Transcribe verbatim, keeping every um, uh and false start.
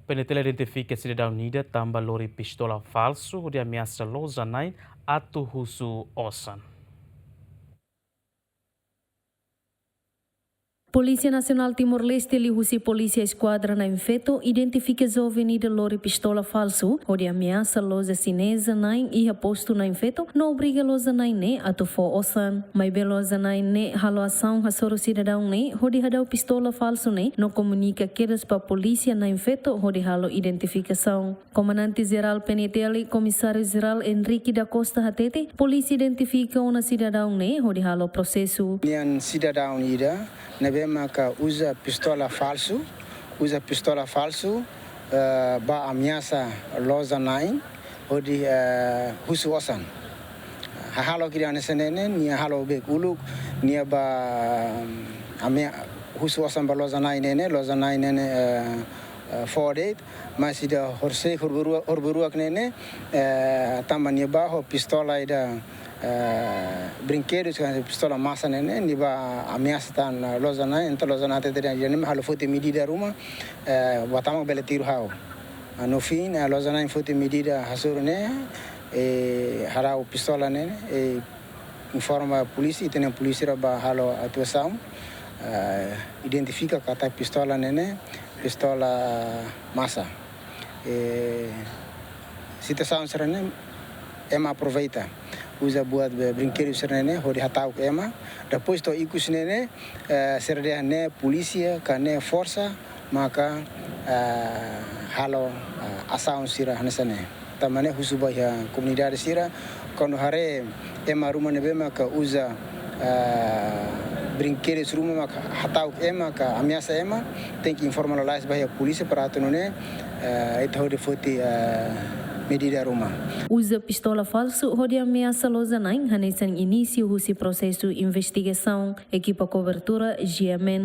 PNTL identifika sidadaun ida tanba lori pistola falsu hodi ameasa loja na'in atu husu osan. Polísia Nasionál Timor-Leste liuhusi Polísia Eskuadra na'in feto identifika joven ida lori pistola falsu hodi ameasa loja xineza na'in iha postu na'in feto no obriga loja na'in ne'e atu fó osan. Maibé loja na'in ne'e halo asaun hasoru sidadaun ne'e hodi hadau pistola falsu ne'e no komunika kedas ba polísia na'in feto hodi halo identifikasaun. Komandante Jerál PNTL, Komisáriu Jerál Henrique da Costa hatete, polísia identifika ona sidadaun ne'e hodi halo prosesu. Nian sidadaun ida ne'ebé maka uza pistola falsu, uza pistola falsu, eh, ba ameasa loja na'in hodi, eh, husu osan. Hahalok ida hanesan ne'e ne'e, nia halo beik uluk, nia ba, mm, amea-, husu osan ba loja na'in ne'e ne'e, loja na'in ne'e ne'e, eh, eh, fó de'it, mas ida horisehik, horibainrua-, horibainruak ne'e ne'e, eh, tanba nia ba ho pistola ida, eh, brinkedu, se pistola masa ne'e ne'e, nia ba ameasa tan, eh, loja na'in, entaun loja na'in hatete dehan ida-ne'e mak ha'u la foti medida ruma, eh, buat tanba bele tiru ha'u. Ah, no fim, eh, loja na'in foti medida hasoru ne'e, eh, harau pistola ne'e ne'e, eh, informa polísia, ita-nia polísia sira ba halo atuasaun, eh, identifika katak pistola ne'e ne'e, pistola masa. Eh, situasaun sira-ne'e, ema aproveita, uza buat be brinkedu sira-ne'e ne'e, hodi hata'uk ema, depois to'o ikus ne'e ne'e, eh, sira dehan ne'e polísia, ka ne'e forsa, maka, eh, halo, eh, asaun sira hanesan ne'e. Tanba ne'e husu ba iha komunidade sira, kuandu haree ema ruma ne'ebé maka uza, eh, brinkedu ruma maka hata'uk ema ka ameasa ema, tenke informa lalais ba iha polísia para atu nune'e, eh, ita hodi foti, eh, medida ruma. Uza pistola falsu hodi ameasa loja na'in hanesan inísiu husi prosesu investigasaun, ekipa kobertura G M N.